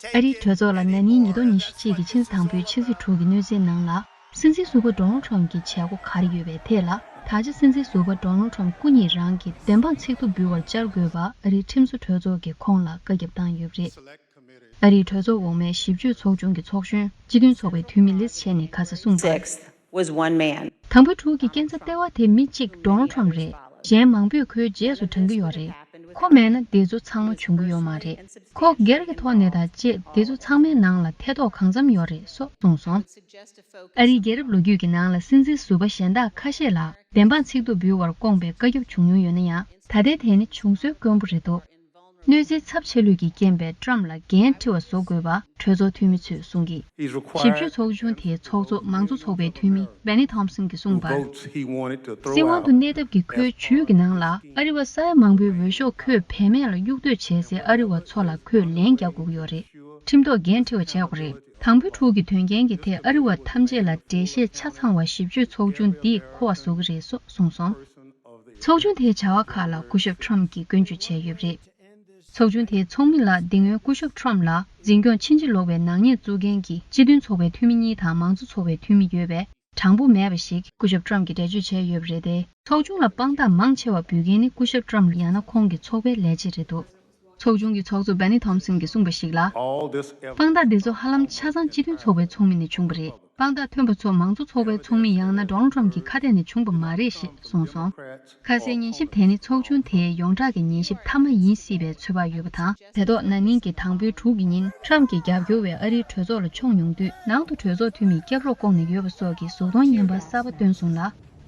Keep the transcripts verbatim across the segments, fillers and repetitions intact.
ཨ་རིའི་གྲོས་ཚོགས་ལ་ན་ནིང་ཉིས་སྟོང་ཉི་ཤུ་གཅིག་གི་ཕྱི་ཟླ་དང་པོའི་ཕྱི་ཚེས་དྲུག་གི་གནས་ཚུལ་ནང་ལ། སྲིད་འཛིན་ཟུར་པ་ཌོ་ནལ་ཊམ་གྱི་བྱེད་སྒོ་ག་རེ་ཡོད་པའི་ཐད་ལ། ད་ཆ་སྲིད་འཛིན་ཟུར་པ་ཌོ་ནལ་ཊམ་སྐུ་ཉིད་རང་གིས་བདེན་དཔང་ཚིག་ཐོ་འབུལ་བར་བཅར་དགོས་པ་ཨ་རིའི་ཁྲིམས་བཟོ་གྲོས་ཚོགས་ཀྱིས་ཁོང་ལ་བཀའ་ཁྱབ་བཏང་ཡོད་པ་རེད། ཨ་རིའི་གྲོས་ཚོགས་འོག་མའི་ཞིབ་དཔྱོད་ཚོགས་ཆུང་གི་ཚོགས་གཞོན་སྤྱི་མཐུན་ཚོགས་པའི་འཐུས་མི་ལིས་ཆེན་ནི་ཁ་སང་གསུངས་པར། was one man. དང་པོ་དྲུག་གི་རྐྱེན་རྩ་ལྟེ་བ་དེ་མི་གཅིག་ཌོ་ནལ་ཊམ་རེད། གཞན་མང་པོས་ཁོའི་རྗེས་སུ་འབྲང་གི་ཡོད་རེད། ཁོ་མེད་ན་འདི་ཚོ་ཚང་མ་བྱུང་གི་ཡོད་མ་རེད། ཁོ་སྒེར་གྱི་ཐོག་ནས་དང་བཅས་འདི་ཚོ་ཚང་མའི་ནང་ལ་ཐེ་གཏོགས་གང་འཚམ་ཡོད་རེད་སོགས་གསུངས་སོང་། ཨ་རིའི་རྒྱལ་རབས་ལོ་རྒྱུས་ཀྱི་ནང་ལ་སྲིད་འཛིན་ཟུར་པ་གཞན་དག་ཁ་ཤས་ལ་བདེན་དཔང་ཚིག་ཐོ་འབུལ་བར་བསྐོངས་པའི་བཀའ་ཁྱབ་བྱུང་མྱོང་ཡོད་ན་ཡང་། ད་ལྟའི་དེ་ནི་བྱུང་སྲོལ་དཀོན་པོ་རེད་འདུག་གནོད་འཚེའི་ཚབས་ཆེ་ལོས་ཀྱི་རྐྱེན་པས་ཊམ་ལ་འགན་འཁྲི་བ་བཟོ་དགོས་པ་གྲོས་ཚོགས་འཐུས་མི་ཚོས་གསུང་གིས། ཞིབ་དཔྱོད་ཚོགས་ཆུང་དེའི་ཚོགས་གཙོ་མང་གཙོ་ཚོགས་པའི་འཐུས་མི་བྷེ་ནི་ཐོམ་སན་གྱིས་གསུངས་པར། སྲིད་དབང་དུ་གནས་ཐབས་ཀྱིས་ཁོའི་ཇུས་ཀྱི་ནང་ལ་ཨ་རི་བ་ས་ཡ་མང་པོའི་འོས་ཤོག་ཁོས་བེད་མེད་ལ་གཡུག་འདོད་བྱས་སའི་ཨ་རི་བ་ཚོ་ལ་ཁོས་ལན་རྒྱག་དགོས་ཀྱི་ཡོད་རེད། ཁྲིམས་ཐོག་འགན་འཁྲི་བ་བྱས་དགོས་རེད། དང་པོའི་དྲུག་གི་དོན་རྐྱེན་གྱི་ཐད་ཨ་རི་བ་ཐམས་ཅད་ལ་འགྲེལ་བཤད་ཆ་ཚང་བ་ཞིབ་དཔྱོད་ཚོགས་ཆུང་འདིས་མཁོ་བ་བཟོ་གི་རེད་སོགས་གསུངས་སོང་། ཚོགས་ཆུང་དེའི་བྱ་བ་ཁག་ལ་སྐུ་ཞབས་ཊམ་གྱིས་སྐྱོན་བརྗོད་བྱས་ཡོད་པ་རེད། ཚོགས་ཆུང་དེའི་ཚོགས་མི་ལ་འདི་སྔོན་སྐུ་ཞབས་ཊམ་ལ་འཛིན་སྐྱོང་ཕྱིན་ཅི་ལོག་པའི་ནག་ཉེས་བཙུགས་མཁན་གྱི་སྤྱི་མཐུན་ཚོགས་པའི་འཐུས་མི་གཉིས་དང་མང་གཙོ་ཚོགས་པའི་འཐུས་མི་ཡོད་པས་དྲང་པོ་མེད་པ་ཞིག་སྐུ་ཞབས་ཊམ་གྱིས་འགྲེལ་བརྗོད་བྱས་ཡོད་པ་རེད་དེ། ཚོགས་ཆུང་ལ་དཔང་རྟགས་མང་ཆེ་བ་འབུལ་མཁན་ནི་སྐུ་ཞབས་ཊམ་ཡང་ན་ཁོང་གི་ཚོགས་པའི་ལས་བྱེད་རེད་འདུག་ཚོགས་ཆུང་གི་ཚོགས་གཙོ་བྷེ་ནི་ཐོམ་སན་གྱིས་གསུངས་པ་ཞིག་ལ། དཔང་རྟགས་འདི་ཚོ་ཧ་ལམ་ཆ་ཚང་སྤྱི་མཐུན་ཚོགས་པའི་ཚོགས་མི་ནས་བྱུང་བ་རེད། དཔང་རྟགས་ཐོན་པ་ཚོ་མང་གཙོ་ཚོགས་པའི་ཚོགས་མི་ཡང་ན་ཌོ་ནལ་ཊམ་གྱི་ཁ་གཏད་ནས་བྱུང་པ་མ་རེད་ཞེས་གསུངས་སོང་། ཁ་སའི་ཉན་ཞིབ་དེ་ནི་ཚོགས་ཆུང་དེའི་ཡོངས་གྲགས་ཀྱི་ཉན་ཞིབ་མཐའ་མ་ཡིན་སྲིད་པའི་ཚོད་དཔག་ཡོད་པ་དང་། དེ་ཐོག་ན་ནིང་གི་དང་པོའི་དྲུག་གི་ཉིན་ཊམ་གྱི་རྒྱབ་སྐྱོར་བས་ཨ་རིའི་གྲོས་ཚོགས་ལ་མཆོངས་ཡོང་དུས། ནང་དུ་གྲོས་ཚོགས་འཐུས་མིས་སྐྱབས་རོགས་བསྐོང་ནས་ཡོད་པ་སོགས་ཀྱི་གཟུགས་མཐོང་བརྙན་པར་གསར་པ་བཏོན་སོང་ལ།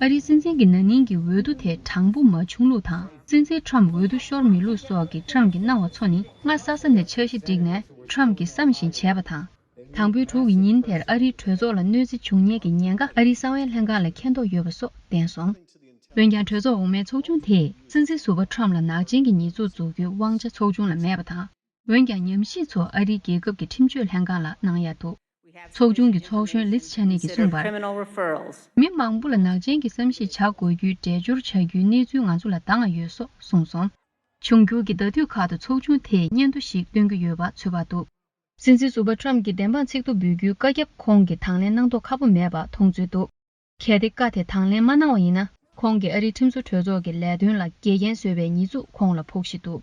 ཨ་རིའི་སྲིད་འཛིན་གྱི་ན་ནིང་གི་འོས་བསྡུ་དེ་དྲང་པོ་མ་བྱུང་ལུགས་དང་། སྲིད་འཛིན་ཊམ་འོས་བསྡུ་ཤོར་མེད་ལུགས་སོགས་ཀྱི་ཊམ་གྱི་གནང་བ་ཚོ་ནི་སྔ་ས་ས་ནས་འཆར་གཞི་བསྒྲིགས་ནས་ཊམ་གྱིས་བསམ་བཞིན་བྱས་པ་དང་། དང་པོའི་དྲུག་གི་ཉིན་དེར་ཨ་རིའི་གྲོས་ཚོགས་ལ་གནོད་འཚེ་འབྱུང་ཉེན་གྱི་ཉེན་ཁ་ཨ་རིའི་གསང་བའི་ལྷན་ཁང་ལ་མཁྱེན་རྟོགས་ཡོད་པ་སོགས་བསྟན་སོང་། འོན་ཀྱང་གྲོས་ཚོགས་འོག་མའི་ཚོགས་ཆུང་དེས་སྲིད་འཛིན་ཟུར་པ་ཊམ་ལ་ནག་ཅན་གྱི་ཉེས་འཛུགས་འཛུགས་རྒྱུའི་དབང་ཆ་ཚོགས་ཆུང་ལ་མེད་པ་དང་། འོན་ཀྱང་ཉམས་ཞིབ་ཚོ་ཨ་རིའི་རྒྱལ་ཁབ་ཀྱི་ཁྲིམས་གཅོད་ལྷན་ཁང་ལ་གནང་ཡག་འདུག་ཚོགས་ཆུང་གི་ཚོགས་གཞོན་ལིས་ཆེ་ནེ་གིས་གསུངས་པར། མི་མང་པོ་ལ་ནག་ཅན་གྱི་བསམ་གཞིག་བྱ་དགོས་རྒྱུའི་འགྲེལ་སྦྱོར་བྱ་རྒྱུའི་གནས་ཚུལ་ང་ཚོ་ལ་བཏང་ཡོད་སོགས་གསུངས་སོང་། འབྱུང་འགྱུར་གྱི་ཟླ་དུས་ཁག་ཏུ་ཚོགས་ཆུང་དེས་སྙན་ཐོ་ཞིག་བཏོན་གྱི་ཡོད་པ་ཚོད་དཔག་འདུག་སྲིད་འཛིན་ཟུར་པ་ཊམ་གྱིས་བདེན་དཔང་ཚིག་ཐོ་འབུལ་རྒྱུའི་བཀའ་ཁྱབ་ཁོང་གིས་དང་ལེན་གནང་མདོག་ཁ་པོ་མེད་པ་མཐོང་ཚུལ་འདུག་གལ་ཏེ་བཀའ་དེ་དང་ལེན་མ་གནང་བ་ཡིན་ན། ཁོང་གིས་ཨ་རིའི་ཁྲིམས་བཟོ་གྲོས་ཚོགས་ཀྱི་ལས་དོན་ལ་འགལ་རྐྱེན་བཟོས་པའི་ཉེས་འཛུགས་ཁོང་ལ་ཕོག་གཞི་འདུག